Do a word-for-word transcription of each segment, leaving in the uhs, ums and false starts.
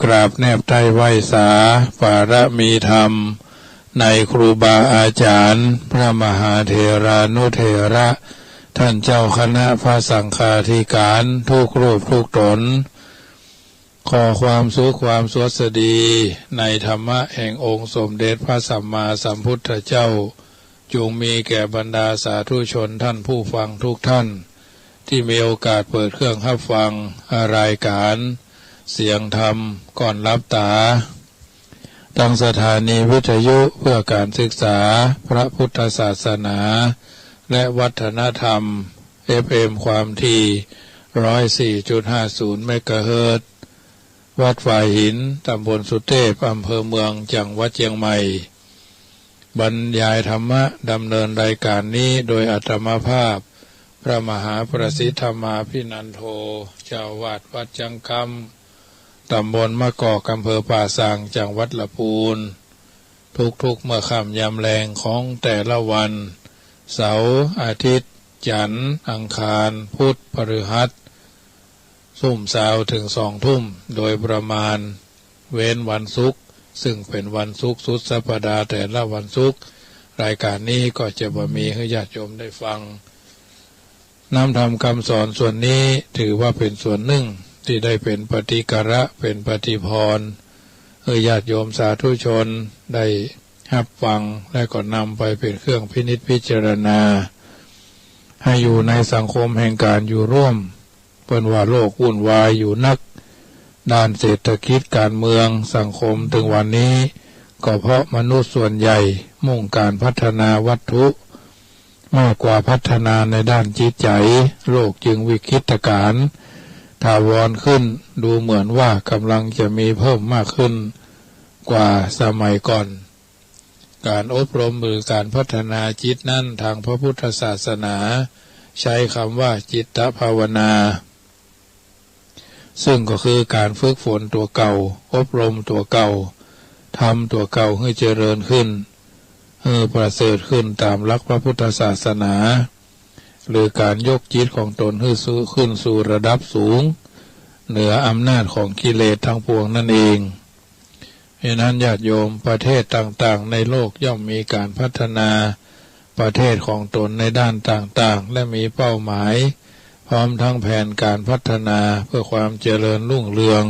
กราบแนบใต้ไหว้สาปารมีธรรม ในครูบาอาจ๋ารย์ พระมหาเถรานุเถระ ท่านเจ้าคณะพระสังฆาธิการ ทุกรูปทุกต๋น ขอความสุขความสวัสดี ในธรรมะแห่งองค์สมเด็จพระสัมมาสัมพุทธเจ้า จงมีแก่บรรดาสาธุชนท่านผู้ฟังทุกท่าน ตี้มีโอกาสเปิดเครื่องฮับฟังรายการเสียงธรรมก่อนหลับต๋า ตางสถานีวิทยุเพื่อการศึกษาพระพุทธศาสนาและวัฒนธรรม เอฟเอ็ม ความถี่ ร้อยสี่จุดห้าศูนย์ เมกะเฮิรตซ์ วัดฝายหิน ต๋ำบลสุเตพ อำเภอเมือง จังหวัดเจียงใหม่ บรรยายธรรมะดำเนินรายการนี้โดยอาตมาภาพ พระมหาประสิทธธรรมาภินันโท เจ้าอาวาสวัดจั๊งกำ ตำบลมะกอก อำเภอป่าซาง จังหวัดละปูน ทุกๆ เมื่อค่ำยามแลงของแต่ละวัน เสาร์ อาทิตย์ จันทร์ อังคาร พุธ พฤหัส ทุ่มซาวเถิงสองทุ่มโดยประมาณ เว้นวันศุกร์ ซึ่งเป๋นวันศุกร์สุดสัปดาห์แต่ละวันศุกร์ รายการนี้ก็จะบ่มีหื้อญาติโยมได้ฟัง นำธรรมคำสอนส่วนนี้ถือว่าเป๋นส่วนนึ่งตี้ได้เป๋นปฏิการะ เป๋นปฏิภรณ์ หื้อญาติโยมสาธุชนได้ฮับฟัง และก็นำไปเป๋นเครื่องพินิจพิจารณา หื้ออยู่ในสังคมแห่งก๋านอยู่ร่วม เปิ้นว่าโลกวุ่นวายอยู่นัก ด้านเศรษฐกิจก๋านเมืองสังคมเถิงวันนี้ ก็เพราะมนุษย์ส่วนใหญ่มุ่งก๋านพัฒนาวัตถุ มากกว่าพัฒนาในด้านจิตใจ๋ โลกจึงวิกฤตก๋ารณ์ถาวรขึ้น ดูเหมือนว่าก๋ำลังจะมีเพิ่มมากขึ้นกว่าสมัยก่อน ก๋านอบรมหรือก๋านพัฒนาจิตนั้น ตางพระพุทธศาสนาใจ๊กำว่าจิตตภาวนา ซึ่งก็คือก๋านฝึกฝนตั๋วเก่า อบรมตั๋วเก่า ทำตั๋วเก่าหื้อเจริญขึ้น หื้อประเสริฐขึ้นต๋ามหลักพระพุทธศาสนา หรือก๋านยกจิตของต๋นหื้อสูงขึ้นสู่ระดับสูง เหนืออำนาจของกิเลสทั้งปวงนั่นเอง เหตุนั้นญาติโยม ประเทศต่างๆ ในโลกย่อมมีก๋านพัฒนาประเทศของต๋นในด้านต่างๆ และมีเป้าหมาย พร้อมทั้งแผนก๋านพัฒนาเพื่อความเจริญรุ่งเรือง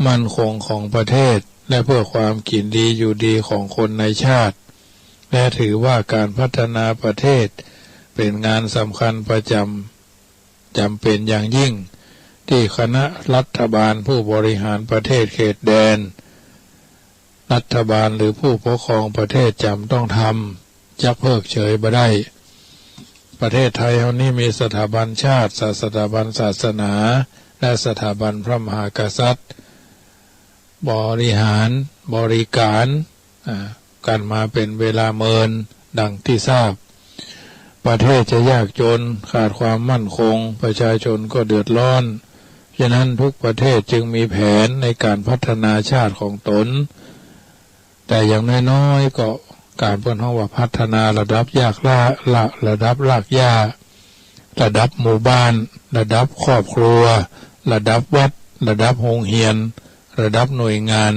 มั่นคงของประเทศ และเพื่อความกิ๋นดีอยู่ดีของคนในชาติ และถือว่าก๋านพัฒนาประเทศเป๋นงานสำคัญประจ๋ำ จ๋ำเป๋นอย่างยิ่ง ตี้คณะรัฐบาลผู้บริหารประเทศเขตแดน รัฐบาลหรือผู้ปกครองประเทศจ๋ำต้องทำ จักเพิกเฉยบ่ได้ ประเทศไทยเฮานี้มีสถาบันชาติ สถาบันศาสนา และสถาบันพระมหากษัตริย์ บริหาร บริก๋าน อ่า กั๋นมาเป๋นเวลาเมิน ดังตี้ทราบ ประเทศจะยากจน ขาดความมั่นคง ประชาชนก็เดือดร้อน ฉะนั้นทุกประเทศจึงมีแผนในก๋านพัฒนาชาติของต๋น แต่อย่างน้อยๆ ก็ก๋านเปิ้นฮ้องว่าพัฒนาระดับยากละ ละ ระดับรากหญ้า ระดับหมู่บ้าน ระดับครอบครัว ระดับวัด ระดับโฮงเฮียน ระดับหน่วยงาน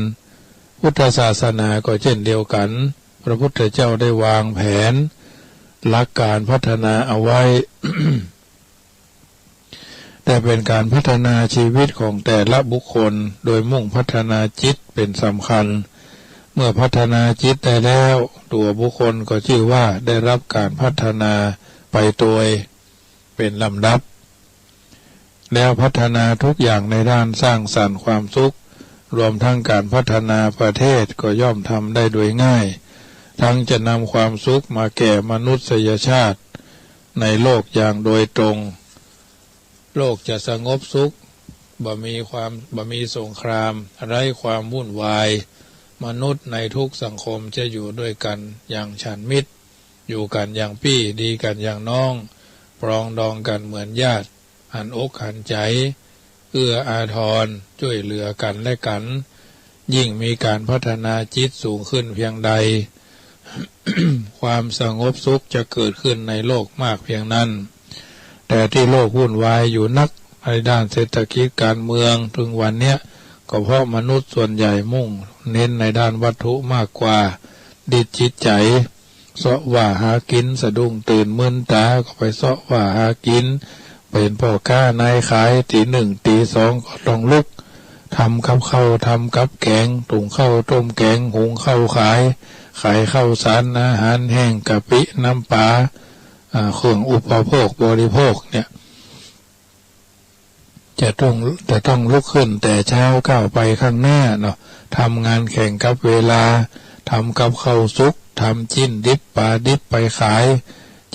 พุทธศาสนาก็เจ้นเดียวกั๋น พระพุทธเจ้าได้วางแผนหลักก๋านพัฒนาเอาไว้ แต่เป๋นก๋านพัฒนาชีวิตของแต่ละบุคคล โดยมุ่งพัฒนาจิตเป๋นสำคัญ เมื่อพัฒนาจิตได้แล้ว ตั๋วบุคคลก็จื้อว่าได้รับก๋านพัฒนาไปโตยเป๋นลำดับ แล้วพัฒนาทุกอย่างในด้านสร้างสรรค์ความสุข รวมทั้งก๋านพัฒนาประเทศก็ย่อมทำได้โดยง่าย ทั้งจะนำความสุขมาแก่มนุษยชาติในโลกอย่างโดยตรง โลกจะสงบสุข บ่มีความ บ่มีสงคราม ไร้ความวุ่นวาย มนุษย์ในทุกสังคมจะอยู่ด้วยกั๋นอย่างฉันมิตร อยู่กั๋นอย่างปี้ ดีกั๋นอย่างน้อง ปรองดองกั๋นเหมือนญาติ หันอกหันใจ๋ เอื้ออาทร จ้วยเหลือกั๋นและกั๋น ยิ่งมีก๋านพัฒนาจิตสูงขึ้นเพียงใด ความสงบสุขจะเกิดขึ้นในโลกมากเพียงนั้น แต่ตี้โลกวุ่นวายอยู่นักในด้านเศรษฐกิจก๋านเมืองเถิงวันเนี้ย ก็เพราะมนุษย์ส่วนใหญ่มุ่งเน้นในด้านวัตถุมากกว่า ดิ้นจิตใจ๋ เซาะว่าหากิ๋น สะดุ้งตื่นมึนต๋าก็ไปเซาะว่าหากิ๋น เป๋นป้อก๊านายขาย ตี๋หนึ่งตี๋สองก็ต้องลุก ทำกับข้าว ทำกับแก๋ง ตุงข้าวต้มแก๋ง หุงข้าวขาย ขายข้าวสาร อาหารแห้ง กะปิ น้ำป๋า อ่า เครื่องอุปโภคบริโภคเนี่ย จะต้อง จะต้องลุกขึ้นแต่เช้าก้าวไปข้างหน้าเนาะ ทำงานแข่งกับเวลา ทำกับข้าวสุก ทำจิ๊นดิบป๋าดิบไปขาย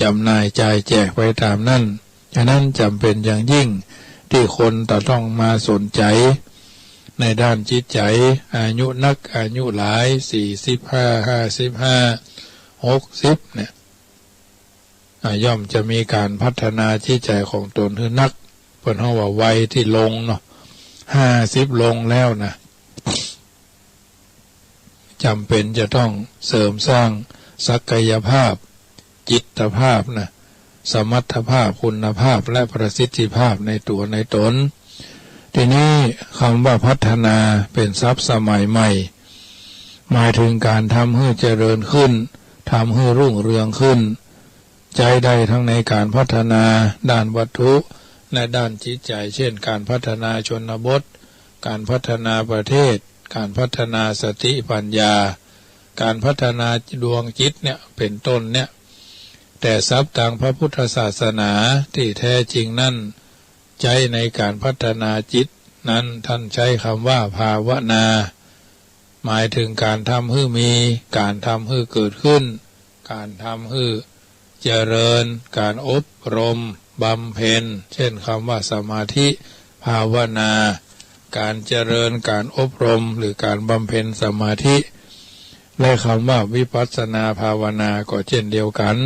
จ๋ำหน่ายจ่ายแจกไปต๋ามนั้น ฉะนั้นจ๋ำเป๋นอย่างยิ่งตี้คนจะต้องมาสนใจ๋ในด้านจิตใจ๋ อายุนักอายุหลาย สี่สิบห้า ห้าสิบห้า หกสิบเนี่ย อ่า ย่อมจะมีก๋านพัฒนาจิตใจ๋ของต๋นหื้อนัก เปิ้นฮ้องว่าวัยตี้ลงเนาะ ห้าสิบลงแล้วนะ จ๋ำเป๋นจะต้องเสริมสร้างศักยภาพ จิตภาพนะ สมรรถภาพ คุณภาพ และประสิทธิภาพในตั๋วในต๋น ทีนี้กำว่าพัฒนาเป๋นศัพท์สมัยใหม่ หมายเถิงก๋านทำหื้อเจริญขึ้น ทำหื้อรุ่งเรืองขึ้น ใจ๊ได้ทั้งในก๋านพัฒนาด้านวัตถุ และด้านจิตใจ๋ เช่น ก๋านพัฒนาชนบท ก๋านพัฒนาประเทศ ก๋านพัฒนาสติปัญญา ก๋านพัฒนาดวงจิตเนี่ย เป๋นต้นเนี่ย แต่ศัพท์ตางพระพุทธศาสนาตี้แท้จริงนั้น ใจ๊ในก๋านพัฒนาจิตนั้น ต้านใจ๊กำว่าภาวนา หมายเถิงก๋านทำหื้อมี ก๋านทำหื้อเกิดขึ้น ก๋านทำหื้อเจริญ ก๋านอบรมบำเพ็ญ เช่น กำว่าสมาธิ ภาวนา ก๋านเจริญ ก๋านอบรม หรือก๋านบำเพ็ญสมาธิ และกำว่าวิปัสสนาภาวนาก็เช่นเดียวกั๋น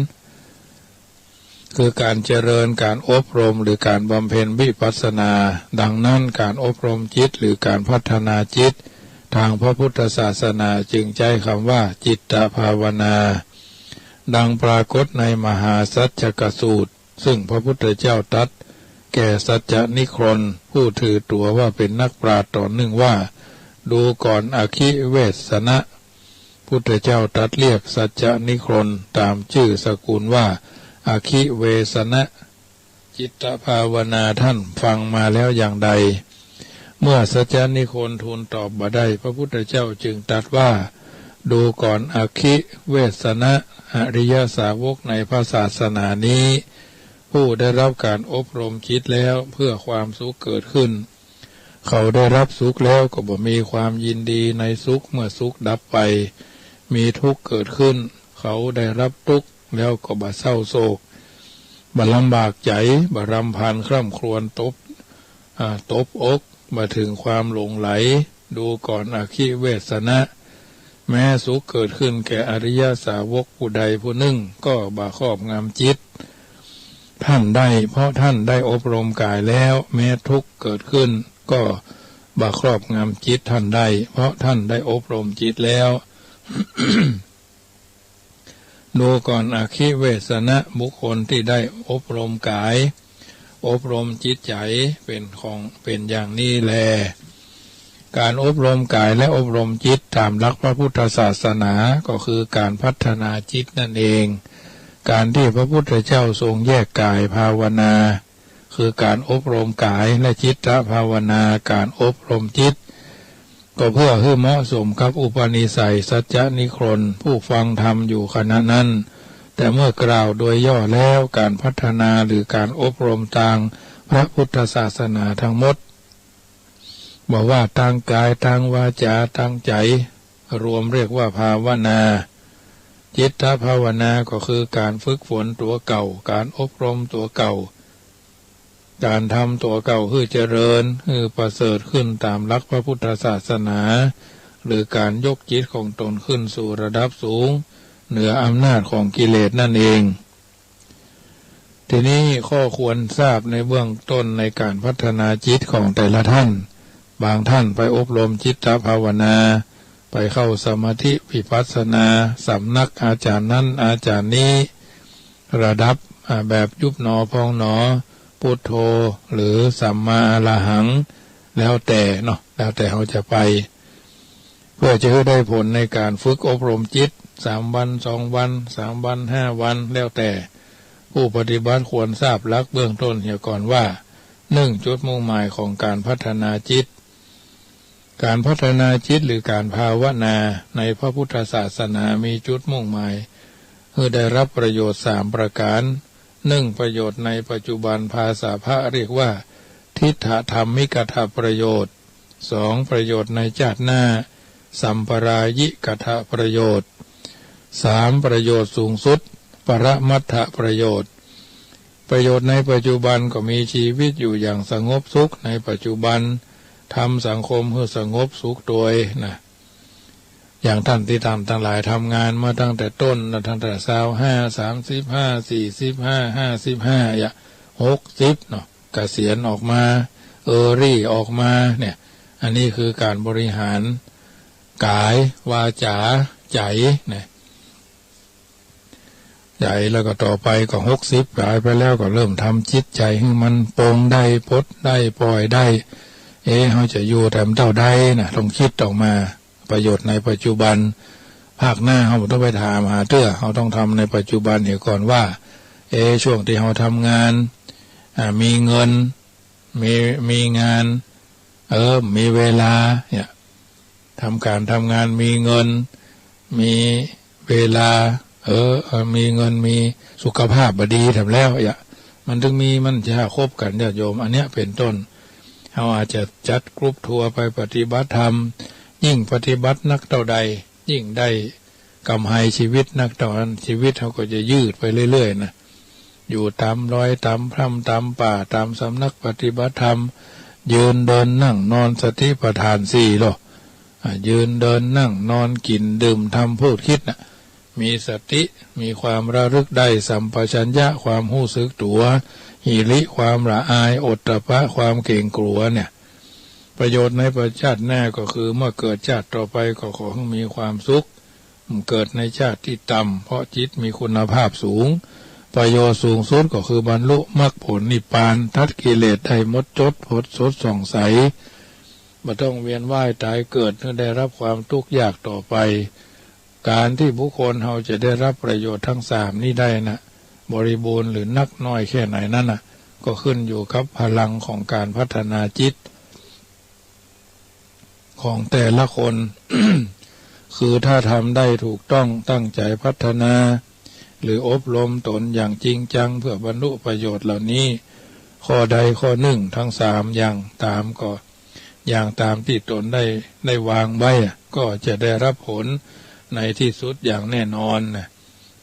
คือก๋านเจริญ ก๋านอบรม หรือก๋านบำเพ็ญวิปัสสนา ดังนั้นก๋านอบรมจิต หรือก๋านพัฒนาจิต ตางพระพุทธศาสนาจึงใจ๊กำว่าจิตตภาวนา ดังปรากฏในมหาสัจจกสูตร ซึ่งพระพุทธเจ้าตรัสแก่สัจจนิครน ผู้ถือตั๋วว่าเป๋นนักปราชญ์ต๋นนึ่งว่า ดูก่อนอคิเวสสนะ พุทธเจ้าตรัสเรียกสัจจนิครนต๋ามจื้อสกุลว่าอคิเวสสนะ จิตตภาวนาต้านฟังมาแล้วอย่างใด เมื่อสัจจนิครนทูลตอบบ่ได้ พระพุทธเจ้าจึงตรัสว่า ดูก่อนอคิเวสสนะ อริยสาวกในพระศาสนานี้ ผู้ได้รับก๋านอบรมจิตแล้วเพื่อความสุขเกิดขึ้น เขาได้รับสุขแล้วก็บ่มีความยินดีในสุข เมื่อสุขดับไป มีทุกข์เกิดขึ้น เขาได้รับทุกข์แล้วก็บ่เศร้าโศก บ่ลำบากใจ๋ บ่รำพันคร่ำครวญตบ อ่า ตบอก บ่เถิงความหลงใหล ดูก่อนอคิเวสสนะ แม้สุขเกิดขึ้นแก่อริยสาวกผู้ใดผู้นึ่ง ก็บ่ครอบงำจิตต้านได้ เพราะต้านได้อบรมก๋ายแล้ว แม้ทุกข์เกิดขึ้น ก็บ่ครอบงำจิตต้านได้ เพราะต้านได้อบรมจิตแล้ว ดูก่อนอคิเวสสนะ บุคคลตี้ได้อบรมก๋าย อบรมจิตใจ๋ เป๋นของ เป๋นอย่างนี้แล ก๋านอบรมก๋ายและอบรมจิตต๋ามหลักพระพุทธศาสนา ก็คือก๋านพัฒนาจิตนั่นเอง ก๋านตี้พระพุทธเจ้าทรงแยกก๋ายภาวนา คือก๋านอบรมก๋าย และจิตตภาวนา ก๋านอบรมจิต ก็เพื่อหื้อเหมาะสมกับอุปนิสัยสัจจนิครนผู้ฟังธรรมอยู่ขณะนั้น แต่เมื่อกล่าวโดยย่อแล้ว ก๋านพัฒนาหรือก๋านอบรมตางพระพุทธศาสนาทั้งหมด บ่ว่าตางก๋าย ตางวาจา ตางใจ๋ รวมเรียกว่าภาวนา จิตตภาวนาก็คือก๋านฝึกฝนตั๋วเก่า ก๋านอบรมตั๋วเก่า ก๋านทำตั๋วเก่าหื้อเจริญ หื้อประเสริฐขึ้นต๋ามหลักพระพุทธศาสนา หรือก๋านยกจิตของต๋นขึ้นสู่ระดับสูง เหนืออำนาจของกิเลสนั่นเอง ทีนี้ข้อควรทราบในเบื้องต้นในก๋านพัฒนาจิตของแต่ละท่าน บางท่านไปอบรมจิตตภาวนา ไปเข้าสมาธิวิปัสสนา สำนักอาจารย์นั้นอาจารย์นี้ ระดับ อ่า แบบยุบหนอพองหนอ พุทโธ หรือสัมมาอรหัง แล้วแต่เนาะ แล้วแต่เฮาจะไป เพื่อจะหื้อได้ผลในก๋านฝึกอบรมจิต สามวัน สองวัน สามวัน ห้าวัน แล้วแต่ ผู้ปฏิบัติควรทราบหลักเบื้องต้นเหียก่อนว่า หนึ่ง จุดมุ่งหมายของก๋านพัฒนาจิต ก๋านพัฒนาจิตหรือก๋านภาวนาในพระพุทธศาสนามีจุดมุ่งหมาย หื้อได้รับประโยชน์สามประก๋าน หนึ่ง ประโยชน์ในปัจจุบัน ภาษาพระเรียกว่า ทิฏฐธรรมิกถประโยชน์ สอง ประโยชน์ในจาติหน้า สัมปรายิกถประโยชน์ สาม ประโยชน์สูงสุด ปรมัตถประโยชน์ ประโยชน์ในปัจจุบันก็มีชีวิตอยู่อย่างสงบสุขในปัจจุบัน ทำสังคมหื้อสงบสุขโตยนะ อย่างต้านตี้ต้านตังหลายทำงานมาตั้งแต่ต้นนะ ตั้งแต่ซาวห้า สามสิบห้า สี่สิบห้า ห้าสิบห้า อย่า หกสิบเนาะ เกษียณออกมา เออรี่ออกมาเนี่ย อันนี้คือก๋านบริหารก๋าย วาจา ใจ๋นะ ใจ๋ แล้วก็ต่อไปก็ หกสิบ ต๋ายไปแล้วก็เริ่มทำจิตใจ๋หื้อมันปลงได้ ปลดได้ ป่อยได้ เอ๊ะ เฮาจะอยู่แต้มเต้าใดนะ ต้องกึ๊ดออกมา ประโยชน์ในปัจจุบัน ภาคหน้าเฮาบ่ต้องไปถามหาเตื้อ เฮาต้องทำในปัจจุบันเหียก่อนว่า เอ๊ะ ช่วงตี้เฮาทำงาน อ่า มีเงิน มี มีงาน เออ มีเวลาเนี่ย ทำก๋านทำงาน มีเงิน มีเวลา เออ เออ มีเงิน มีสุขภาพบ่ดีแถมแล้ว อย่า มันถึงมี มันจะครบกั๋น ญาติโยม อันเนี้ยเป๋นต้น เฮาอาจจะจัดกรุ๊ปทัวร์ไปปฏิบัติธรรม ยิ่งปฏิบัตินักเต้าใด ยิ่งได้กำไรชีวิตนักเต้านั้น ชีวิตเฮาก็จะยืดไปเรื่อยๆ นะ อยู่ต๋ามดอย ต๋ามถ้ำ ต๋ามป่า ต๋ามสำนักปฏิบัติธรรม ยืนเดินนั่งนอนสติปัฏฐานสี่โล อ่า ยืนเดินนั่งนอน กิ๋นดื่ม ทำพูดคิดน่ะ มีสติ มีความระลึกได้ สัมปชัญญะ ความฮู้สึกตั๋ว หิริ ความละอาย โอตตัปปะ ความเกรงกลัวเนี่ย ประโยชน์ในชาติหน้าก็คือเมื่อเกิดชาติต่อไปก็ขอหื้อมีความสุข เกิดในชาติตี้ต่ำ เพราะจิตมีคุณภาพสูง ประโยชน์สูงสุดก็คือบรรลุมรรคผลนิพพาน ตัดกิเลสได้หมดจด ผดสดส่องใส บ่ต้องเวียนว่ายต๋ายเกิด หื้อได้รับความตุ๊กข์ยากต่อไป ก๋านตี้บุคคลเฮาจะได้รับประโยชน์ทั้งสามนี้ได้นะ บริบูรณ์หรือนักน้อยแค่ไหนนั้นน่ะ ก็ขึ้นอยู่กับพลังของก๋านพัฒนาจิต ของแต่ละคน คือถ้าทำได้ถูกต้อง ตั้งใจ๋พัฒนา หรืออบรมตนอย่างจริงจังเพื่อบรรลุประโยชน์เหล่านี้ ข้อใดข้อนึ่ง ทั้งสามอย่างต๋ามก็ อย่างต๋ามตี้ตนได้ ได้วางไว้อะ ก็จะได้รับผลในตี้สุดอย่างแน่นอนนะ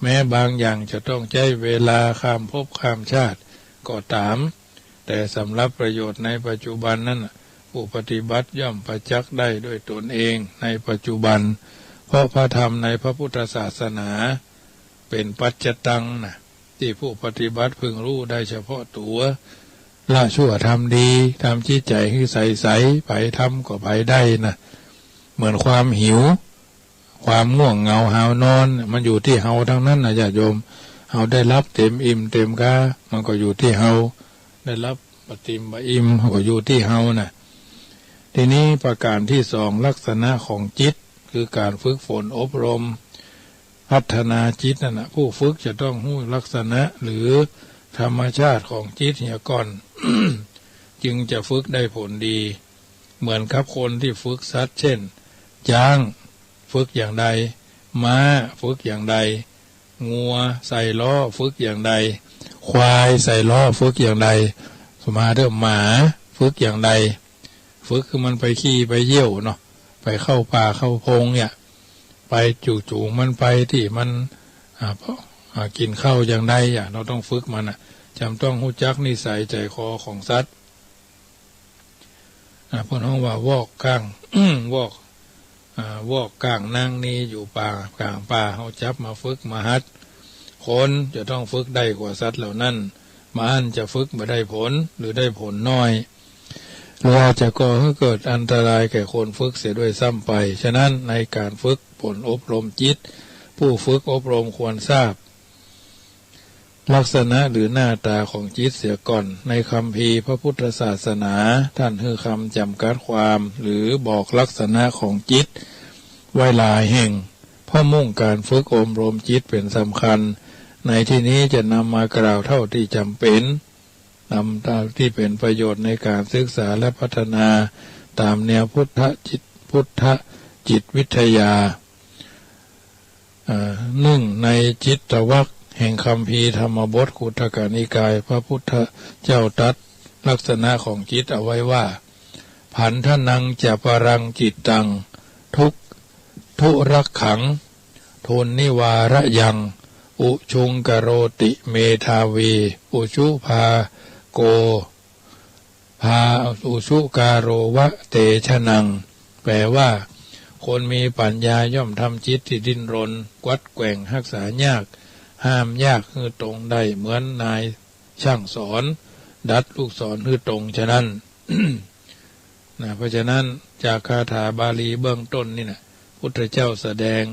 แม้บางอย่างจะต้องใจ๊เวลาข้ามภพข้ามชาติก็ต๋าม แต่สำหรับประโยชน์ในปัจจุบันนั้นน่ะ ผู้ปฏิบัติย่อมประจักษ์ได้ด้วยตนเองในปัจจุบัน เพราะพระธรรมในพระพุทธศาสนาเป๋นปัจจตังนะ ตี้ผู้ปฏิบัติพึงฮู้ได้เฉพาะตั๋ว ละชั่วทำดี ทำจิตใจ๋หื้อใสๆ ใผทำก็ใผได้นะ เหมือนความหิว ความง่วงเหงาหาวนอน มันอยู่ตี้เฮาตังนั้นนะญาติโยม เฮาได้หลับเต๋มอิ่มเต๋มกา มันก็อยู่ตี้เฮา ได้หลับบ่เต๋มบ่อิ่ม ก็อยู่ตี้เฮานะ ทีนี้ประก๋านตี้สอง ลักษณะของจิต คือก๋านฝึกฝนอบรม พัฒนาจิตนั่นนะ ผู้ฝึกจะต้องฮู้ลักษณะหรือธรรมชาติของจิตเหียก่อน จึงจะฝึกได้ผลดี เหมือนกับคนตี้ฝึกสัตว์ เช่น จ๊าง ฝึกอย่างใด ม้า ฝึกอย่างใด งัวใส่ล้อ ฝึกอย่างใด ควายใส่ล้อ ฝึกอย่างใด สมมาเถอะ หมา ฝึกอย่างใด ฝึกคือมันไปขี้ไปเยี่ยวเนาะ ไปเข้าป่าเข้าพงเนี่ย ไปจู๋ๆ มันไปตี้มัน อ่า อ่า กิ๋นข้าวอย่างใดอะ เฮาต้องฝึกมันอะ จำต้องฮู้จักนิสัยใจ๋คอของสัตว์ อ่า เปิ้นฮ้องว่าวอกก้าง วอก อ่า วอกก้างนางนี้อยู่ป่า ก๋างป่า เฮาจับมาฝึกมาหัด คนจะต้องฝึกได้กว่าสัตว์เหล่านั้น บ่อั้นจะฝึกบ่ได้ผล หรือได้ผลน้อย หรืออาจจะก่อหื้อเกิดอันตรายแก่คนฝึกเสียด้วยซ้ำไป ฉะนั้นในก๋านฝึกฝนอบรมจิต ผู้ฝึกอบรมควรทราบ ลักษณะหรือหน้าต๋าของจิตเสียก่อน ในคัมภีร์พระพุทธศาสนา ท่านหื้อคำจ๋ำกัดความ หรือบอกลักษณะของจิตไว้หลายแห่ง เพราะมุ่งก๋านฝึกอบรมจิตเป๋นสำคัญ ในตี้นี้จะนำมากล่าวเต้าตี้จ๋ำเป๋น นำเต้าตี้เป๋นประโยชน์ในก๋านศึกษาและพัฒนา ต๋ามแนวพุทธจิต พุทธจิตวิทยา อ่า นึ่ง ในจิตตวรรคแห่งคัมภีร์ธรรมบท คุตทกนิกาย พระพุทธเจ้าตรัสลักษณะของจิตเอาไว้ว่า ผันทะนังจะปรังจิตตัง ทุก ธุรักขัง ทุนนิวาระยัง อุชุงกโรติเมธาวี อุชุภาโก ภา อุชุกาโรวะเตชะนัง แปลว่า คนมีปัญญาย่อมทำจิตตี้ดิ้นรน กวัดแกว่ง ฮักษายาก ห้ามยาก หื้อตรงได้ เหมือนนาย ช่างสอน ดัดลูกศรหื้อตรงฉะนั้น นะ เพราะฉะนั้นจากคาถาบาลีเบื้องต้นนี่นะ พุทธเจ้าแสดง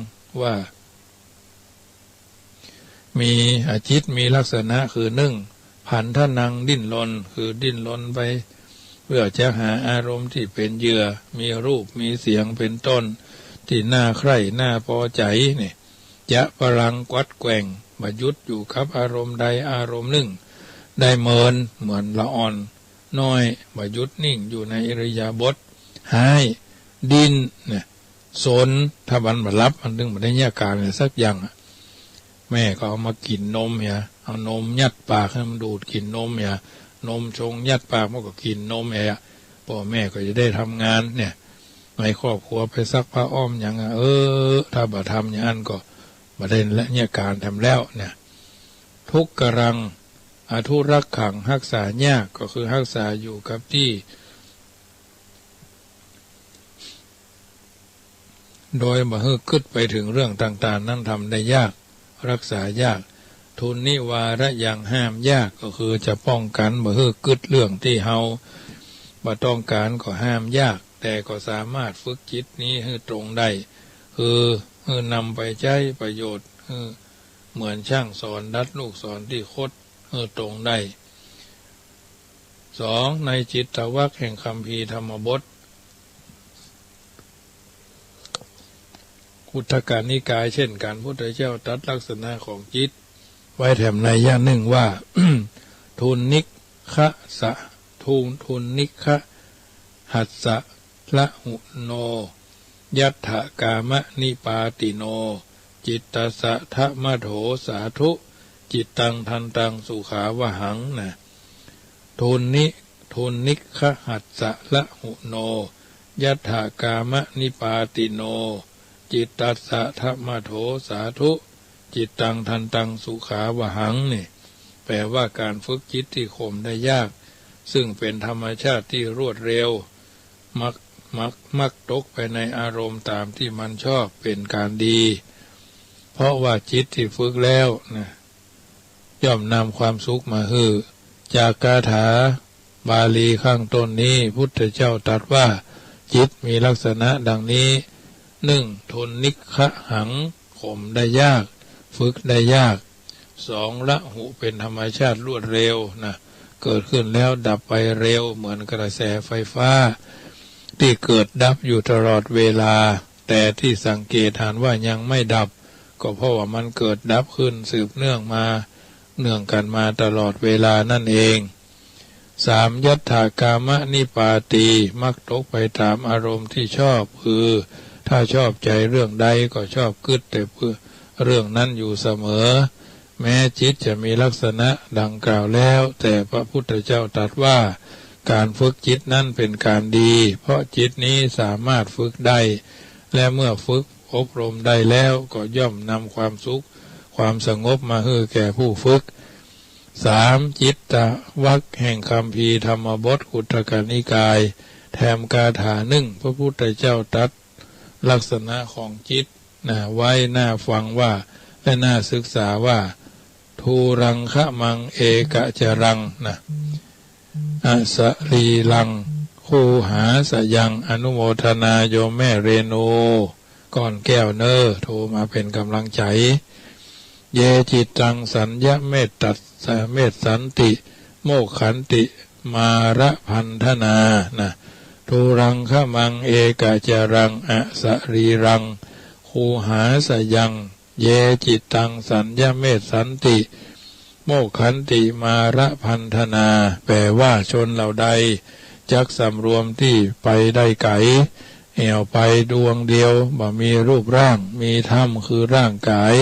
ว่า มี อ่า จิตมีลักษณะคือ นึ่ง ผันทะนัง ดิ้นรน คือดิ้นรนไป เพื่อจะหาอารมณ์ตี้เป๋นเหยื่อ มีรูป มีเสียง เป๋นต้น ตี้น่าใคร่ น่าปอใจ๋นี่ จะปรัง กวัดแกว่ง บ่หยุดอยู่กับอารมณ์ใดอารมณ์นึ่ง ได้เมิน เหมือนละอ่อนน้อย บ่หยุดนิ่งอยู่ในอิริยาบถ ฮ้าย ดิ้น นะ สน ถ้ามันบ่หลับ มันตึงบ่ได้เยียะก๋านอะ สักอย่างอะ แม่ก็เอามากิ๋นนมเหีย เอานมยัดปากหื้อมันดูดกิ๋นนมเหีย นมชงยัดปากมันก็กิ๋นนมเหีย ป้อแม่ก็จะได้ทำงานเนี่ย ในครอบครัวไปซักผ้าอ้อมหยังอะ เออ ถ้าบ่ทำอย่างนั้นก็บ่ได้เยียะก๋านแถมแล้วเนี่ย ทุกกรัง อธุรักขัง ฮักษายาก ก็คือฮักษาอยู่กับตี้ โดยบ่หื้อกึ๊ดไปเถิงเรื่องต่างๆ นั้นทำได้ยาก ฮักษายาก ทุนนิวาระยัง ห้ามยาก ก็คือจะป้องกั๋นบ่หื้อกึ๊ดเรื่องตี้เฮาบ่ต้องก๋านก็ห้ามยาก แต่ก็สามารถฝึกจิตนี้หื้อตรงได้ คือหื้อนำไปใจ๊ประโยชน์ หื้อเหมือนช่างสอนดัดลูกศรตี้คด หื้อตรงได้ สอง ในจิตตวรรคแห่งคัมภีร์ธรรมบท คุตทกนิกายเช่นกั๋น พุทธเจ้าตรัสลักษณะของจิตไว้แถมนัยยะนึ่งว่า ทุนนิกขะสะ ทุน ทุนนิกขะหัสสะ ละหุโน ยัตถะกามะนิปาติโน จิตตัสสะทะมะโถสาธุ จิตตังทันตังสุขาวหัง นะ ทุนนิ ทุนนิกขะหัสสะละหุโน ยัตถะกามะนิปาติโน จิตตัสสะทะมะโถสาธุ จิตตังทันตังสุขาวหัง นี่ แปลว่าก๋านฝึกจิตตี้ข่มได้ยาก ซึ่งเป๋นธรรมชาติตี้รวดเร็ว มัก มัก มักตกไปในอารมณ์ต๋ามตี้มันชอบ เป๋นก๋านดี เพราะว่าจิตตี้ฝึกแล้วนะ ย่อมนำความสุขมาหื้อ จากคาถาบาลีข้างต้นนี้ พุทธเจ้าตรัสว่า จิตมีลักษณะดังนี้ นึ่ง ทุนนิกขะหัง ข่มได้ยาก ฝึกได้ยาก สอง ละหุ เป๋นธรรมชาติรวดเร็วนะ เกิดขึ้นแล้วดับไปเร็วเหมือนกระแสไฟฟ้า ตี้เกิดดับอยู่ตลอดเวลา แต่ตี้สังเกตหันว่ายังไม่ดับ ก็เพราะว่ามันเกิดดับขึ้นสืบเนื่องมา เนื่องกั๋นมาตลอดเวลานั่นเอง สาม ยัตถะกามะนิปาติ มักตกไปต๋ามอารมณ์ตี้ชอบ คือ ถ้าชอบใจ๋เรื่องใดก็ชอบกึ๊ดแต่เรื่องนั้นอยู่เสมอ แม้จิตจะมีลักษณะดังกล่าวแล้ว แต่พระพุทธเจ้าตรัสว่า ก๋านฝึกจิตนั้นเป๋นก๋านดี เพราะจิตนี้สามารถฝึกได้ และเมื่อฝึกอบรมได้แล้ว ก็ย่อมนำความสุข ความสงบมาหื้อแก่ผู้ฝึก สาม จิตตวรรคแห่งคัมภีร์ธรรมบท คุตทกนิกาย แถมคาถานึ่ง พระพุทธเจ้าตรัสลักษณะของจิตนะ ไว้น่าฟังว่า และน่าศึกษาว่า ทูรังคะมังเอกะจรังนะ อสะรีรัง คูหาสยัง อนุโมทนาโยมแม่เรนู ก้อนแก้วเน่อ โทรมาเป๋นก๋ำลังใจ๋ เย จิตตัง สัญญะเมตตัสสะ เมตสันติ โมกขันติ มาระพันธนา นะ ทุรังคมัง เอกจรัง อสะรีรัง คูหาสยัง เย จิตตัง สัญญะเมตสันติ โมกขันติ มาระพันธนา แปลว่า ชนเหล่าใดจักสำรวมตี้ไปได้ไก๋ แอ่วไปดวงเดียว บ่มีรูปร่าง มีถ้ำคือร่างก๋าย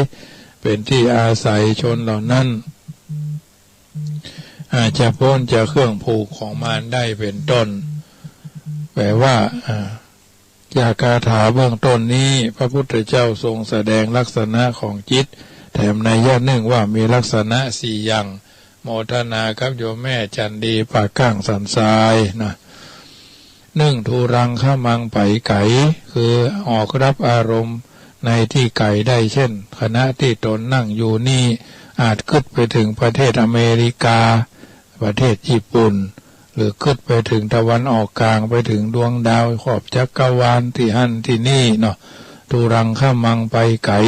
เป๋นตี้อาศัย ชนเหล่านั้น อาจจะป๊นจากเครื่องผูกของมารได้ เป๋นต้น แปลว่า อ่า จากคาถาเบื้องต้นนี้ พระพุทธเจ้าทรงแสดงลักษณะของจิต แถมนัยยะนึ่งว่ามีลักษณะสี่อย่าง โมทนากับโยมแม่จันดีปากก้างสันทรายนะ นึ่ง ทุรังคมัง ไปไก๋ คือออกรับอารมณ์ในตี้ไก๋ได้ เช่น ขณะตี้ตนนั่งอยู่นี่ อาจกึ๊ดไปเถิงประเทศอเมริกา ประเทศญี่ปุ่น หรือกึ๊ดไปเถิงตะวันออกกลาง ไปเถิงดวงดาวขอบจักรวาลตี้หั้นตี้นี่เนาะ ทุรังคมัง ไปไก๋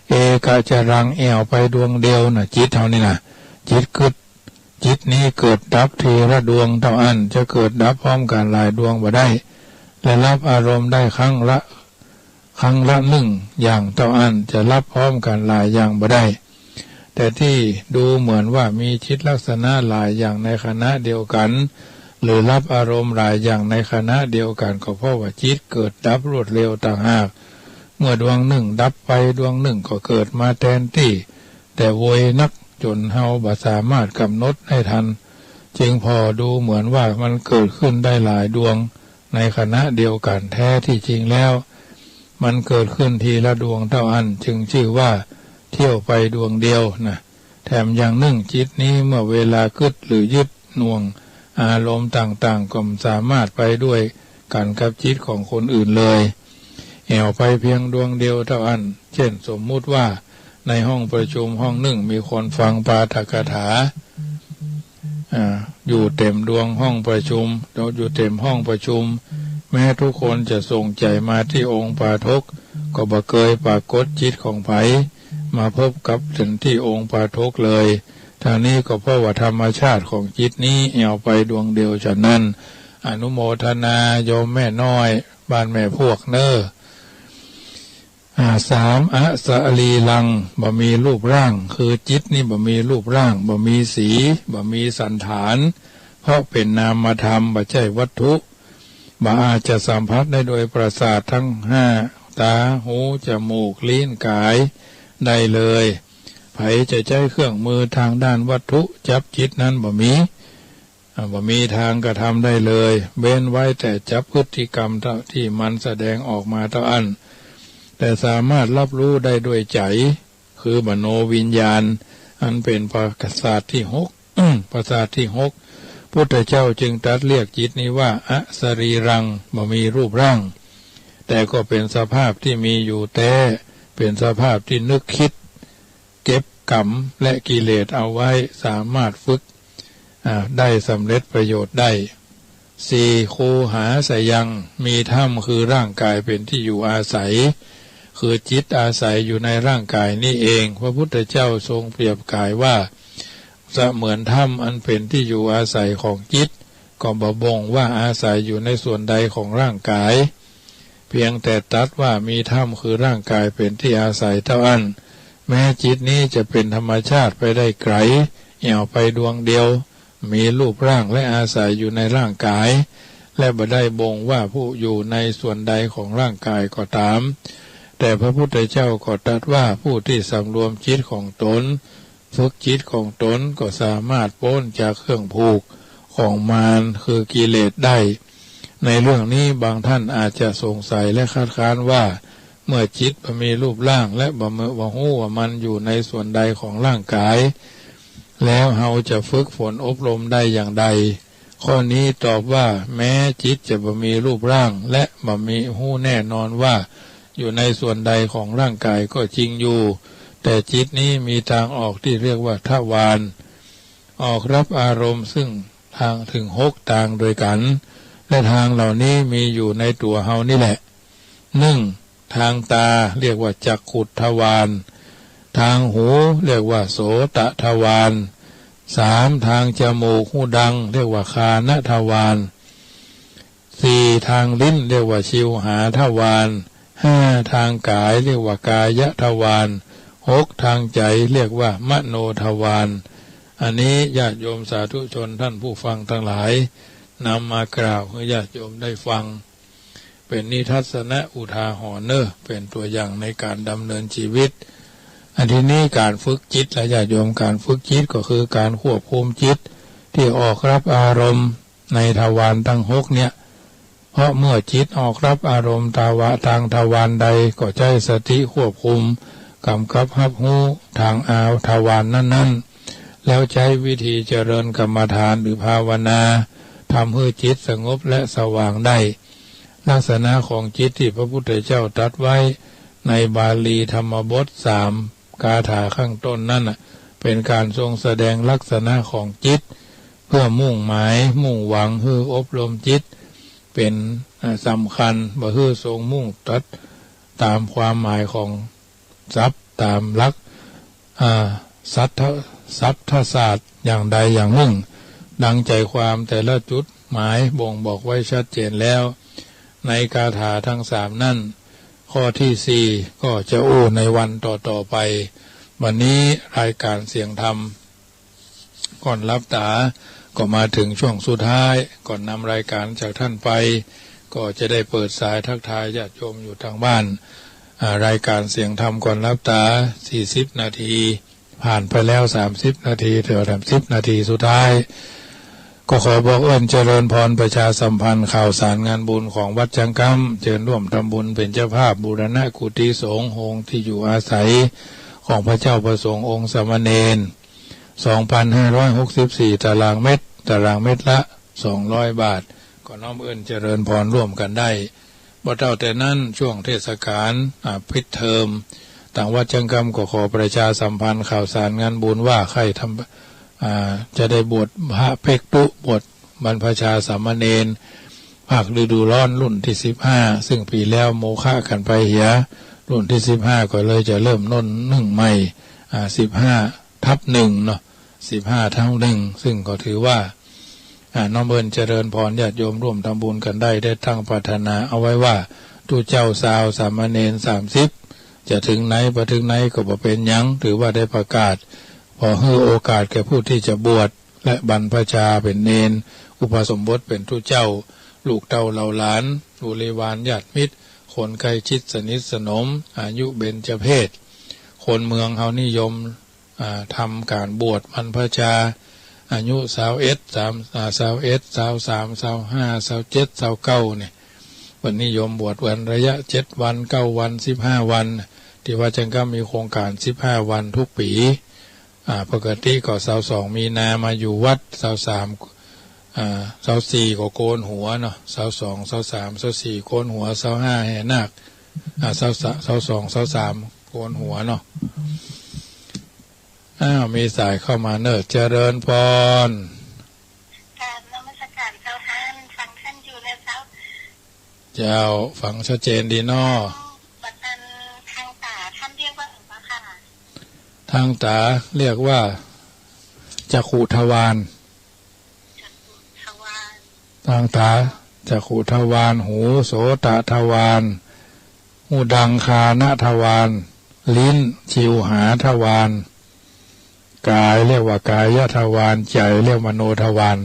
เอกจรัง แอ่วไปดวงเดียวนะ จิตเฮานี่นะ จิตกึ๊ด จิตนี้เกิดดับทีละดวงเต้าอั้น จะเกิดดับพร้อมกั๋นหลายดวงบ่ได้ และรับอารมณ์ได้ครั้งละ ครั้งละนึ่งอย่างเต้าอั้น จะรับพร้อมกั๋นหลายอย่างบ่ได้ แต่ตี้ดูเหมือนว่ามีจิตลักษณะหลายอย่างในขณะเดียวกั๋น หรือรับอารมณ์หลายอย่างในขณะเดียวกั๋น ก็เพราะว่าจิตเกิดดับรวดเร็วต่างหาก เมื่อดวงนึ่งดับไป ดวงนึ่งก็เกิดมาแตนตี้ แต่ไวนักจ๋นเฮาบ่สามารถก๋ำหนดได้ตัน จึงผ่อดูเหมือนว่ามันเกิดขึ้นได้หลายดวงในขณะเดียวกั๋น แท้ตี้จริงแล้ว มันเกิดขึ้นทีละดวงเต้าอั้น จึงจื้อว่าเที่ยวไปดวงเดียวนะ แถมอย่างนึ่ง จิตนี้เมื่อเวลากึ๊ดหรือยึดหน่วงอารมณ์ต่างๆ ก็บ่สามารถไปด้วยกั๋นกับจิตของคนอื่นเลย แอ่วไปเพียงดวงเดียวเต้าอั้น เช่น สมมุติว่าในห้องประชุมห้องนึ่งมีคนฟังปาฐกถา อ่า อยู่เต็มดวงห้องประชุม อยู่เต็มห้องประชุม แม้ทุกคนจะส่งใจ๋มาตี้องค์ปาฐก ก็บ่เกยปรากฏจิตของใผมาพบกับเถิงตี้องค์ปาฐกเลย ทั้งนี้ก็เพราะว่าธรรมชาติของจิตนี้แอ่วไปดวงเดียว ฉะนั้น อนุโมทนาโยมแม่น้อยบ้านแม่พวกเน้อ อ่า สาม อสะรีรัง บ่มีรูปร่าง คือจิตนี้บ่มีรูปร่าง บ่มีสี บ่มีสัณฐาน เพราะเป๋นนามธรรม บ่ใจ้วัตถุ บ่อาจจะสัมผัสได้โดยประสาททั้งห้า ตา หู จมูก ลิ้น ก๋าย ได้เลย ใผจะใจ๊เครื่องมือตางด้านวัตถุจับจิตนั้นบ่มี อ่า บ่มีตางกระทำได้เลย เว้นไว้แต่จับพฤติกรรมตี้มันแสดงออกมาเต้าอั้น แต่สามารถฮับฮู้ได้ด้วยใจ๋ คือมโนวิญญาณ อันเป๋นประสาทตี้หก ประสาทตี้หก พุทธเจ้าจึงตรัสเรียกจิตนี้ว่า อสะรีรัง บ่มีรูปร่าง แต่ก็เป๋นสภาพตี้มีอยู่แต๊ เป๋นสภาพตี้นึกคิด เก็บกำและกิเลสเอาไว้ สามารถฝึก อ่า ได้สำเร็จประโยชน์ได้ สี่ คูหาสยัง มีถ้ำคือร่างก๋ายเป๋นตี้อยู่อาศัย คือจิตอาศัยอยู่ในร่างก๋ายนี้เอง พระพุทธเจ้าทรงเปรียบก๋ายว่า เสมือนถ้ำอันเป๋นตี้อยู่อาศัยของจิต ก็บ่บ่งว่าอาศัยอยู่ในส่วนใดของร่างก๋าย เพียงแต่ตรัสว่ามีถ้ำคือร่างก๋ายเป๋นตี้อาศัยเต้าอั้น แม้จิตนี้จะเป๋นธรรมชาติไปได้ไก๋ แอ่วไปดวงเดียว มีรูปร่างและอาศัยอยู่ในร่างก๋าย และบ่ได้บ่งว่าผู้อยู่ในส่วนใดของร่างก๋ายก็ต๋าม แต่พระพุทธเจ้าก็ตรัสว่าผู้ตี้สำรวมจิตของต๋น ฝึกจิตของต๋นก็สามารถป๊นจากเครื่องผูกของมารคือกิเลสได้ ในเรื่องนี้บางท่านอาจจะสงสัยและคัดค้านว่า เมื่อจิตบ่มีรูปร่างและบ่ บ่ฮู้ว่ามันอยู่ในส่วนใดของร่างก๋าย แล้วเฮาจะฝึกฝนอบรมได้อย่างใด ข้อนี้ตอบว่า แม้จิตจะบ่มีรูปร่างและบ่มีฮู้แน่นอนว่าอยู่ในส่วนใดของร่างก๋ายก็จริงอยู่ แต่จิตนี้มีตางออกตี้เรียกว่าทวาร ออกฮับอารมณ์ซึ่งตางเถิงหกตางโดยกั๋น และตางเหล่านี้มีอยู่ในตั๋วเฮานี่แหละ นึ่ง ตางตา เรียกว่าจักขุทวาร ทางหูเรียกว่าโสตทวาร สาม ทางจมูก หูดัง เรียกว่าฆานทวาร สี่ ทางลิ้น เรียกว่าชิวหาทวาร ห้า ทางกาย เรียกว่ากายทวาร หก ทางใจ๋ เรียกว่ามโนทวาร อันนี้ญาติโยมสาธุชนท่านผู้ฟังตังหลาย นำมากล่าวหื้อญาติโยมได้ฟัง เป๋นนิทัศนะอุทาหรณ์เน่อ เป๋นตั๋วอย่างในก๋านดำเนินจีวิต อันทีนี้ก๋านฝึกจิตละญาติโยม ก๋านฝึกจิตก็คือก๋านควบคุมจิตตี้ออกฮับอารมณ์ในทวารตังหกเนี่ย เพราะเมื่อจิตออกฮับอารมณ์ตาวะตางทวารใด ก็ใจ๊สติควบคุม ก๋ำกับฮับฮู้ตางอาทวารนั้นๆ แล้วใจ๊วิธีเจริญกรรมฐานหรือภาวนา ทำหื้อจิตสงบและสว่างได้ ลักษณะของจิตตี้พระพุทธเจ้าตรัสไว้ในบาลีธรรมบทสามคาถาข้างต้นนั้นน่ะ เป๋นก๋านทรงแสดงลักษณะของจิต เพื่อมุ่งหมายมุ่งหวังหื้ออบรมจิต เป๋น อ่า สำคัญ บ่หื้อทรงมุ่งตรัสต๋ามความหมายของศัพท์ต๋ามหลัก อ่า สัตถะ สัตถศาสตร์อย่างใดอย่างนึ่ง ดังใจ๋ความแต่ละจุดหมายบ่งบอกไว้ชัดเจนแล้ว ในคาถาตังสามนั้น ข้อตี้สี่ก็จะอู้ในวันต่อๆ ไป วันนี้รายก๋านเสียงธรรม ก่อนหลับต๋า ก็มาเถิงช่วงสุดท้าย ก่อนนำรายก๋านจากท่านไป ก็จะได้เปิดสายทักทายญาติโยมอยู่ตางบ้าน อ่า รายก๋านเสียงธรรมก่อนหลับต๋า สี่สิบนาที ผ่านไปแล้วสามสิบนาที เหลือสามสิบนาทีสุดท้าย ก็ขอบอกเอิ้นเจริญพรประชาสัมพันธ์ข่าวสารงานบุญของวัดจังกำ เจิญร่วมทำบุญเป๋นเจ้าภาพบูรณะกุฏิสงฆ์ โฮงตี้อยู่อาศัยของพระเจ้าประสงค์องค์สามเณร สองพันห้าร้อยหกสิบสี่ตารางเมตร ตารางเมตรละสองร้อยบาท ก็น้อมเอิ้นเจริญพรร่วมกั๋นได้ บ่เต้าแต่นั้น ช่วงเทศกาล อ่า ปิดเทอม ตางวัดจังกำก็ขอประชาสัมพันธ์ข่าวสารงานบุญว่าใค่ทำ อ่า จะได้บวชพระภิกษุ บวชบรรพชาสามเณร ภาคฤดูร้อนรุ่นตี้สิบห้า ซึ่งปี๋แล้วโมฆะกั๋นไปเหีย รุ่นตี้สิบห้า ก็เลยจะเริ่มต้นนึ่งใหม่ อ่า สิบห้าทับหนึ่งเนาะ สิบห้าทับหนึ่ง ซึ่งก็ถือว่า อ่า น้อมเอิ้นเจริญพรญาติโยมร่วมทำบุญกั๋นได้ ได้ตั้งปรารถนาเอาไว้ว่า ตุ๊เจ้าซาว สามเณรสามสิบ จะเถิงไหนบ่เถิงไหนก็บ่เป๋นหยัง ถือว่าได้ประกาศ ขอหื้อโอกาสแก่ผู้ตี้จะบวช และบรรพชาเป๋นเณร อุปสมบทเป๋นตุ๊เจ้า ลูกเต้าเหล่าหลาน บริวารญาติมิตร คนใกล้ชิดสนิทสนม อายุเบญจเพส คนเมืองเฮานิยม อ่า ทำก๋านบวชบรรพชา อายุซาวเอ็ด สาม อ่า ซาวเอ็ด ซาวสาม ซาวห้า ซาวเจ็ด ซาวเก้า เนี่ย เปิ้นนิยมบวชเว้นระยะเจ็ดวัน เก้าวัน สิบห้าวัน ตี้วัดจังกำมีโครงก๋านสิบห้าวันทุกปี๋ อ่า ปกติก็ซาวสองมีนามาอยู่วัด ซาวสาม อ่า ซาวสี่ก็โกนหัวเนาะ ซาวสอง ซาวสาม ซาวสี่โกนหัว ซาวห้าแห่นาค อ่า ซาวสะ ซาวสอง ซาวสามโกนหัวเนาะ อ้าว มีสายเข้ามาเน่อ เจริญพร กราบนมัสการเจ้าท่าน ฟังท่านอยู่นะเจ้า เจ้า ฟังชัดเจนดีเนาะ บัดนั้นตางต๋าท่านเรียกว่าอะหยังคะ ตางต๋าเรียกว่าจักขุทวาร จักขุทวาร ตางต๋า จักขุทวาร หู โสตทวาร หูดัง ฆานทวาร ลิ้น ชิวหาทวาร กายเรียกว่ากายทวาร ใจ๋เรียกมโนทวาร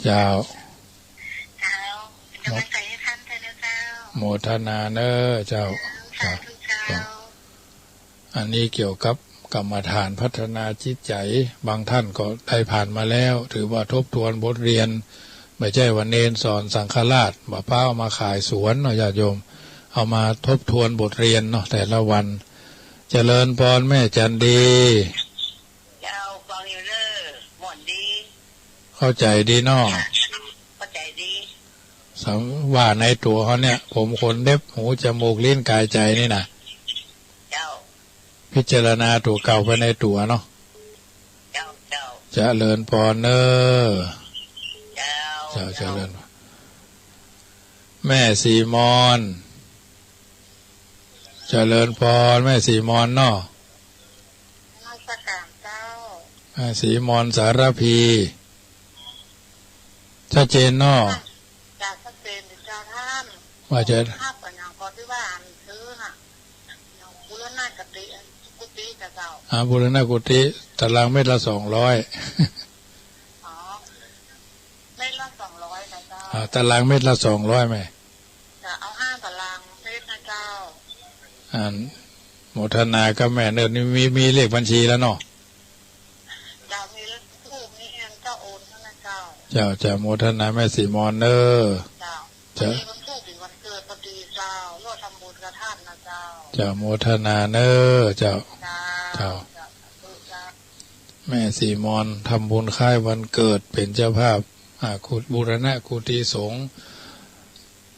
เจ้า เจ้า เจ้า เป๋นก๋ำลังใจ๋หื้อท่านเต๊อะเจ้า โมทนาเน่อเจ้า สาธุเจ้า อันนี้เกี่ยวกับกรรมฐานพัฒนาจิตใจ๋ บางท่านก็ได้ผ่านมาแล้ว ถือว่าทบทวนบทเรียน บ่ใจ้ว่าเณรสอนสังฆราช บ่าป๊าเอามาขายสวนเนาะญาติโยม เอามาทบทวนบทเรียนเนาะแต่ละวัน เจริญพรแม่จันดี เจ้า ฟังอยู่เน่อ ม่วนดี เข้าใจ๋ดีเนาะ เข้าใจ๋ดี สังว่าในตั๋วเฮาเนี่ย ผมขนเล็บ หู จมูก ลิ้น กาย ใจ๋นี่นะ เจ้า พิจารณาตั๋วเก่าไปในตั๋วเนาะ เจ้า เจ้า เจริญพรเน่อ เจ้า เจ้า เจ้า เจริญ แม่ศรีมอน เจริญพรแม่ศรีมอนเนาะ นมัสการเจ้า แม่ศรีมอนสารภี ชัดเจนเนาะ จ้ะ ชัดเจนเจ้าท่าน ว่าจะ ภาพกับอย่างก่อนตี้ว่าอ่านซื้อน่ะ อย่างบูรณะกุฏิ กุฏิกับเจ้า อ่า บูรณะกุฏิ ตารางเมตรละสองร้อย อ๋อ เมตรละสองร้อยนะเจ้า อ่า ตารางเมตรละสองร้อยแม่ จะเอาห้าตารางเมตรนะเจ้า อ่า โมทนากับแม่เนอะ นี่มี มีเลขบัญชีแล้วเนาะ เจ้า มีเลขทูป มีเงินเจ้าโอนแล้วนะเจ้า เจ้า เจ้า โมทนาแม่ศรีมอนเนอะ เจ้า เจ้า มีวันทูปอีกวันเกิดพอดีเจ้า ร่วมทำบุญกับท่านนะเจ้า เจ้า โมทนาเนอะ เจ้า เจ้า เจ้า เจ้า สาธุเจ้า แม่ศรีมอนทำบุญคล้ายวันเกิด เป๋นเจ้าภาพ อ่า กุ บูรณะกุฏิสงฆ์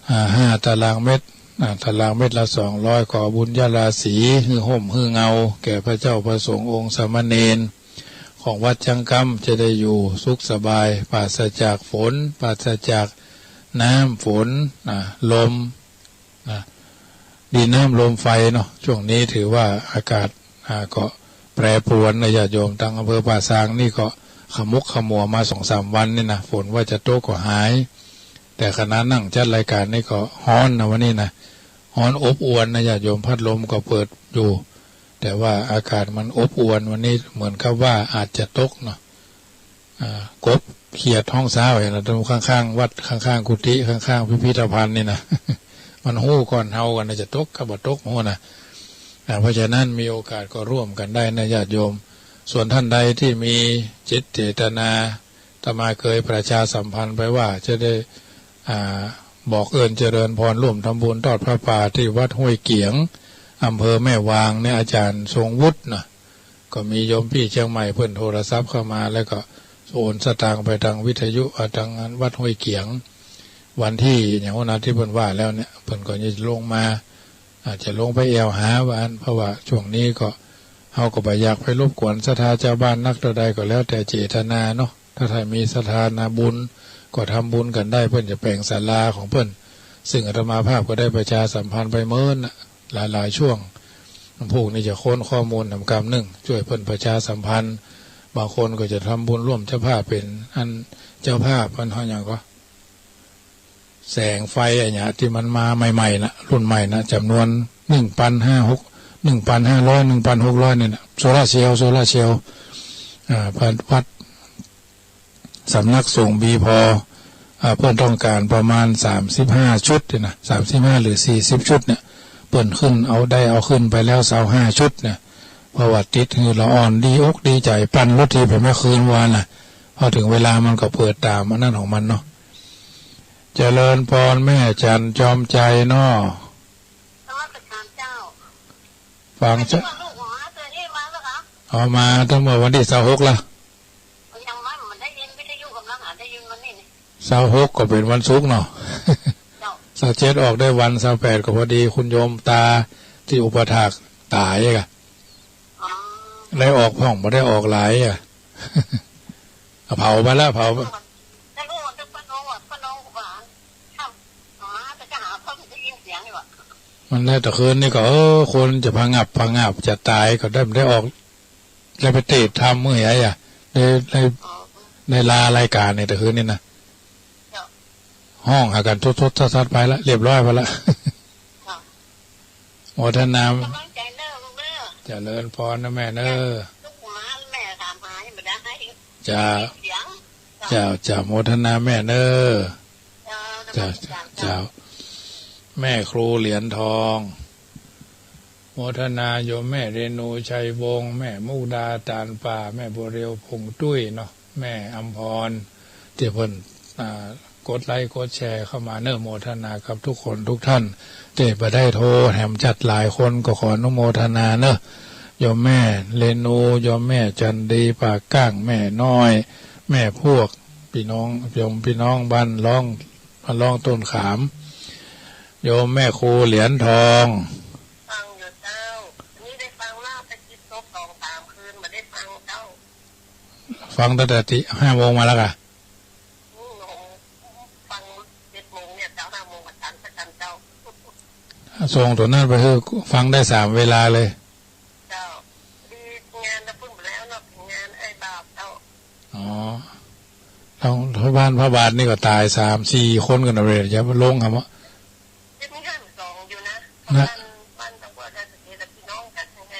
อ่า ห้าตารางเมตร อ่า ตารางเมตรละสองร้อย ขอบุญญาราศี หื้อฮ่มหื้อเงา แก่พระเจ้าพระสงฆ์องค์สามเณร ของวัดจังกำ จะได้อยู่สุขสบาย ปราศจากฝน ปราศจากน้ำฝน อ่า ลม นะ ดินน้ำลมไฟเนาะ ช่วงนี้ถือว่าอากาศ อ่า ก็แปรปรวนนะญาติโยม ตังอำเภอป่าซางนี่ก็ขมุกขมัวมาสองสามวันนี่นะ ฝนว่าจะตกก็หาย แต่ขณะนั่งจัดรายการนี่ก็ฮ้อนนะวันนี้นะ ฮ้อนอบอวนนะญาติโยม พัดลมก็เปิดอยู่ แต่ว่าอากาศมันอบอวนวันนี้ เหมือนกับว่าอาจจะตกเนาะ อ่า กบเขียดฮ้องซาวอย่างนั้น ตรงข้างๆวัด ข้างๆกุฏิ ข้างๆพิพิธภัณฑ์นี่นะ มันฮู้ก่อนเฮากั๋นนะ จะตกกับบ่ตกฮู้นะ อ่า เพราะฉะนั้นมีโอกาสก็ร่วมกั๋นได้นะญาติโยม ส่วนท่านใดตี้มีจิตเจตนา อาตมาเกยประชาสัมพันธ์ไปว่าจะได้ อ่า บอกเอิ้นเจริญพรร่วมทำบุญทอดผ้าป่าตี้วัดห้วยเกี๋ยง อำเภอแม่วางเนี่ย อาจ๋ารย์ทรงวุฒินะ ก็มีโยมปี้เจียงใหม่เปิ้นโทรศัพท์เข้ามา แล้วก็โอนสตางค์ไปตางวิทยุ อ่า ตางวัดห้วยเกี๋ยง วันตี้อย่างหั้นนะ ตี้เปิ้นว่าแล้วเนี่ย เปิ้นก็จะลงมา อาจจะลงไปแอ่วหาว่าอั้น เพราะว่าช่วงนี้ก็ เฮาก็บ่อยากไปรบกวนศรัทธาจาวบ้านนักเต้าใด ก็แล้วแต่เจตนาเนาะ ถ้าใผมีศรัทธานาบุญ ก็ทำบุญกั๋นได้ เปิ้นจะแป๋งศาลาของเปิ้น ซึ่งอาตมาภาพก็ได้ประชาสัมพันธ์ไปเมินน่ะ หลายๆช่วง พวกนี้จะค้นข้อมูลนำกำนึ่ง จ้วยเปิ้นประชาสัมพันธ์ บางคนก็จะทำบุญร่วมเจ้าภาพเป๋นอันเจ้าภาพ อันเฮาหยังก็ แสงไฟอะเนี่ย ตี้มันมาใหม่ๆ น่ะ รุ่นใหม่น่ะ จ๋ำนวนหนึ่งปันห้าหก หนึ่งปันห้าร้อย หนึ่งปันหกร้อย เนี่ยน่ะ โซลาร์เซลล์ โซลาร์เซลล์ อ่า วัด วัด สำนักสงฆ์บีพอ อ่า เปิ้นต้องก๋านประมาณสามสิบห้าชุดเนี่ยนะ สามสิบห้าหรือสี่สิบชุดเนี่ย เปิ้นขึ้นเอา ได้เอาขึ้นไปแล้วซาวห้าชุดเนี่ย เพราะว่าติดหื้อละอ่อนดีอกดีใจ๋ ปั่นรถถีบไปเมื่อคืนวานน่ะ พอเถิงเวลามันก็เปิดต๋ามอันนั้นของมันเนาะ เจริญพรแม่จันทร์จอมใจเนาะ นมัสการเจ้า ฟังเจ้า เจ้าลูกหมอตัวนี้มาแล้วคะ เอามาตั้งเมื่อวันตี้ซาวหกละ ยังว่ามันได้ยินวิทยุกำลังหาได้ยินวันนี้นี่ ซาวหกก็เป๋นวันศุกร์เนาะ เจ้า ซาวเจ็ดออกได้วัน ซาวแปดก็พอดีคุณโยมตาตี้อุปถากต๋ายอะ อ๋อ ได้ออกพ่อง บ่ได้ออกหลายอะ เอาเผาไปละ เผาไป แต่รู้ว่าจะป้าน้องอะ ป้าน้องว่า ถ้าหมาจะหาเพิ่งได้ยินเสียงอยู่อะ มันแล้วแต่คืนนี่ก็ เออ คนจะผงับผงับจะต๋ายก็ได้ บ่ได้ออก แล้วไปเตะธรรมมื้อไหนอะ ได้ ได้ อ๋อ ได้ลารายการนี่แต่คืนนี่นะ เจ้า ฮ้องหากั๋นทดๆทัดๆไปละ เรียบร้อยไปละ เจ้า โมทนา กำลังใจ๋เน้อลูกเน้อ เจริญพรนะแม่เน้อ ลูกหมาแม่ถามหายังบ่ได้ จ้า เสียง เจ้า เจ้า โมทนาแม่เน้อ เจ้า เจ้า เจ้า แม่ครูเหรียญทอง โมทนาโยมแม่เรนูชัยวงศ์ แม่มุกดาตาลป่า แม่บัวเรียวพงตุ้ยเนาะ แม่อำพร ตี้เปิ้น อ่า กดไลก์กดแชร์เข้ามาเน้อ โมทนากับทุกคนทุกท่าน ตี้บ่ได้โทรแหมจัดหลายคนก็ขออนุโมทนาเน้อ โยมแม่เรนู โยมแม่จันดี ปากก้าง แม่น้อย แม่พวก ปี้น้อง โยมปี้น้องบ้านร่อง บ้านร่องต้นขาม โยมแม่ครูเหรียญทอง ฟังอยู่เจ้า นี่ได้ฟังแล้วไปจิบซบสองสามคืน บ่ได้ฟังเจ้า ฟังตั้งแต่ตีห้าโมงมาแล้วกะ อืม ฟังเจ็ดโมงเนี่ยเจ้า ห้าโมงก็ตันสักกันเจ้า ส่งตั๋วนั้นไปหื้อฟังได้สามเวลาเลย เจ้า ดีงานตะปุ้นไปแล้วเนาะ งานไอ้บ่าวเจ้า อ๋อ ต้องพระบ้านพระบาทนี่ก็ต๋ายสามสี่คนกั๋นเอาเลย จะลงหาหมอ จะมีห้าสองอยู่นะ นะ บ้าน บ้านตะกัวกับเสถียรกับพี่น้องกันยังไง